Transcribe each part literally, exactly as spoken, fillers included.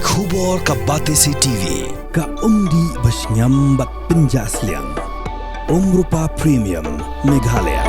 Khubor ka Batesi T V, ka umdih ba shngiam bad pynjah sliang. Umrupa Premium, Meghalaya.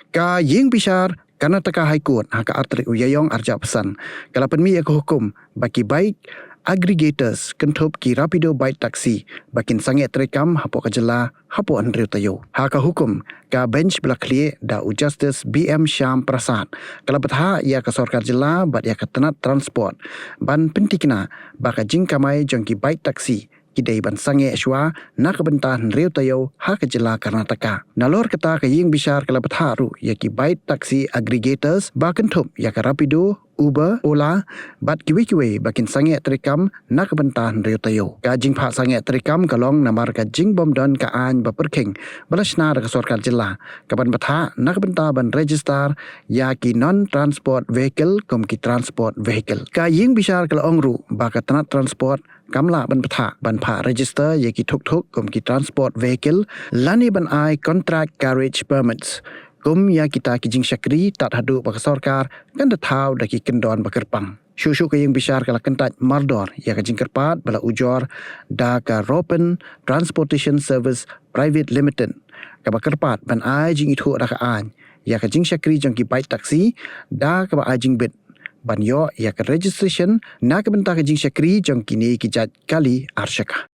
Ka ïing bishar Karnataka High Court ha ka artrik u Ïaïong arjap phew san ka la pynmih ïa ka hukum ba ki bike aggregators kynthup ki Rapido bike taxi ba kin sangeh treikam hapoh ka jylla hapoh hynriew taïew. Ha ka hukum ka bench ba la khlieh da u Justice B M Shyam Prasad ka la bthah ïa ka sorkar jylla bad ïa ka tnat transport ban pyntikna ba ka jingkamai jong ki bike taxi ki dei ban sangeh shuwa na ka bynta hynriew taïew ha ka jylla Karnataka. Nalor kata ka ïing bishar ka la bthah ruh ïa ki bike taxi aggregators ba kynthup ïa ka Rapido, Uber, Ola bad kiwei kiwei ba kin sangeh treikam na ka bynta hynriew taïew. Ka jingphah sangeh treikam ka long namar ka jingbymdon ka aiñ ba pyrkhing ba la shna da ka sorkar jylla ka ban bthah na ka bynta ban register ïa ki non transport vehicle kum ki transport vehicle. Ka ïing bishar ka la ong ruh ba ka tnat transport kam lah ban bthah ban phah register ïa ki thuk thuk kum ki transport vehicle lane ban ai contract carriage permits kum ïa kita ki jingshakri tad haduh ba ka sorkar kan da thaw da ki kyndon ba kyrpang. Shuh shuh ka ïing bishar ka la kyntait mardor ïa ka jingkyrpad ba la ujor da ka Ropen Transportation Service Private Limited kaba kyrpad ban ai jingithuh da ka aiñ ïa ka jingshakri jong ki bike taxi da kaba ai jingbit ban ïoh ïa ka registration na ka bynta ka jingshakri jong kine ki jait kali arshaka.